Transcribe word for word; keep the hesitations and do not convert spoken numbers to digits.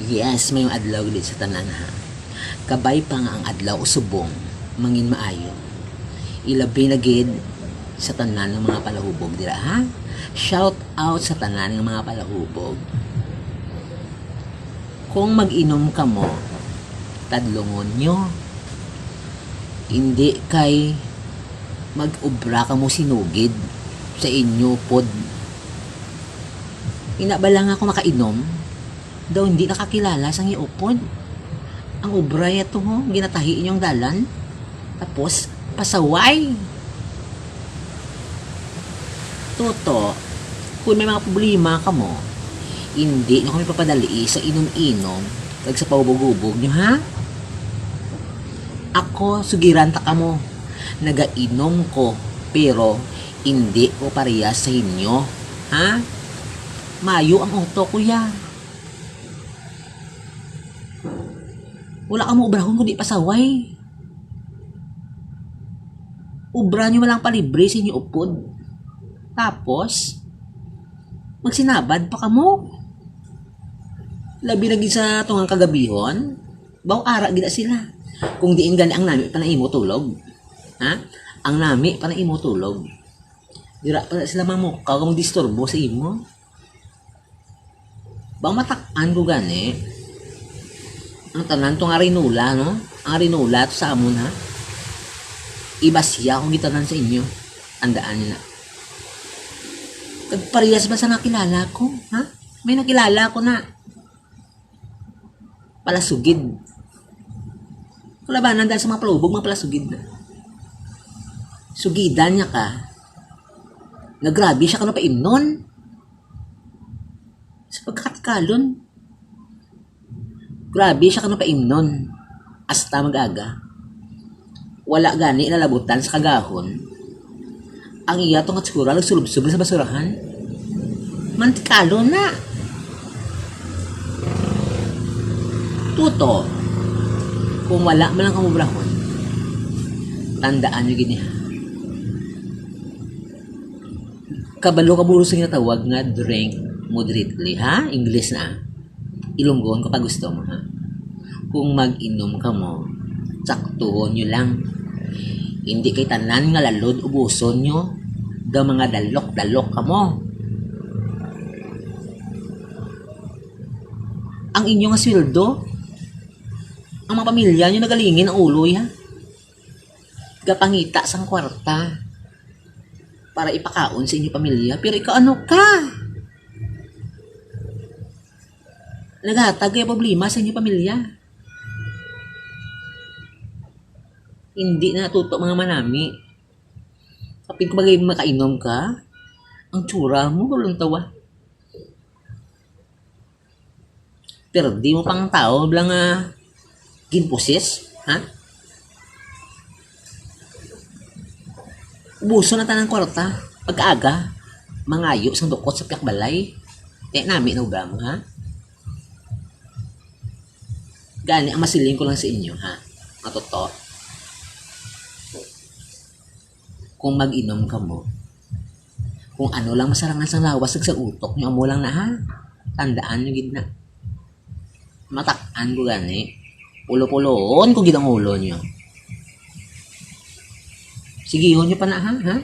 Yes, maayong adlaw gid sa tanan, ha. Kabay pa nga ang adlaw usubong, mangin maayo. Ilabi na gid sa tanan nga mga palahubog dira, ha. Shout out sa tanan nga mga palahubog. Kung mag-inom kamo, tadlungon nyo. Hindi kay mag-obra kamo sinugid sa inyo pod. Ina bala nga kung makainom, daw hindi nakakilala sang iupod. Ang obra yato, ho, ginatahi inyong dalan. Tapos, pasaway. Toto, kung may mga problema kamo, hindi nyo kami papadalii sa inom-inom kag sa pahubog-hubog nyo, ha? Ako, sugiran ta kamo. Nagainom ko, pero hindi ko parehas sa inyo, ha? Mayo ang utok, kuya. Wala kamo obrahon kundi pasaway. Obra nyo man lang palibre sa inyo upod. Tapos, magsinabad pa kamo. Labi na gid sa tungang kagabihon, baw ara gid na sila. Kung diin gani ang nami pa na imo tulog. Ha? Ang nami pa na imo tulog. Dira pa na sila mamukaw kung disturbo sa imo. Bang matak-an ko gani. Ang tanan to nga rinula, no? Ang rinula to sa amon, ha? Ibasiya ko gitanan sa inyo. Tandaan niyo na. Kag parehas ba sa nakilala ko, ha? May nakilala ko na palasugid. Kalabanan dahil sa mga palubog, mga palasugid na. Sugidan niya ka. Nagrabe siya ka na paimnon. Sa pagkakatkalon. Grabe siya ka na paimnon. Hasta mag-aga. Wala gani nalabutan sa kagahon. Ang iya to nga tsura nagsulubsob sa basurahan. Mantikalo na. Tuto, kung wala man lang kamubrahon, tandaan nyo gini, ha. Kabalo ka buros sa ginatawag nga drink moderately, ha? English na. Ilonggoon ko pa gusto mo, ha? Kung mag-inom kamo, saktuhon nyo lang. Hindi kay tanan nga lalod ubuson nyo. Daw mga dalok-dalok kamo. Ang inyo nga sweldo, ang mga pamilya nyo nagalingin ang ulo, ya. Gapangita sang kwarta para ipakaon sa inyo pamilya. Pero ikaw, ano ka? Naghatag kay problema sa inyo pamilya. Hindi na natuto mga manami. Kapin ko bagay makainom ka, ang tsura mo, walang tawa. Pero di mo pang tao, bala nga ginpusis, ha? Ubuson na tanang kwarta. Pag-aga, mangayo sang dukot sa piyak balay. Kaya nami na uga mo, ha? Gani, ang masiling ko lang sa inyo, ha? Matuto. Kung mag-inom kamo, kung ano lang masarangan sang lawas kag sa utok nyo, amo lang na, ha? Tandaan nyo gid na. Matak-an ko gani. Pulo-puloon ko gid ang ulo nyo. Sigihon nyo pa na, ha? Ha?